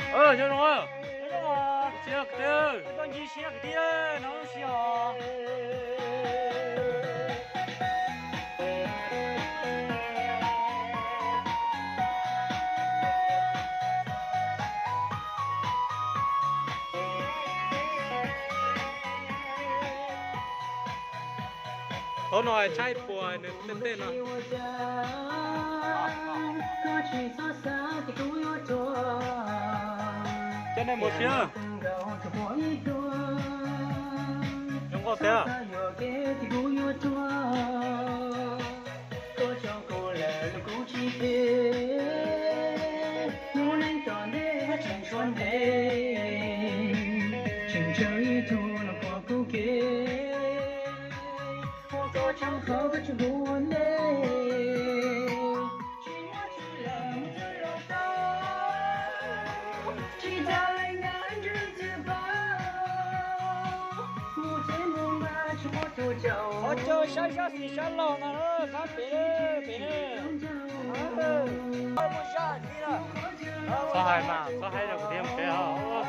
Xyov zoo, siab kwv tij, tau nci siab kwv tij no si os. Qhov no tshaib puas nws tej tej no. Cov nej mus siab. Zoo nkauj tiag. Qhov chaw saib sab xis sab laug no, sab pem, pem ne. Txhob hais mas, txhob hais rau kuv thiab mus tsev os.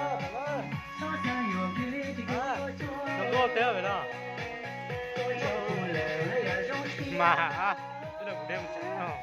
Zoo nkauj tiag no. Mas, rau kuv thiab mus tsev os.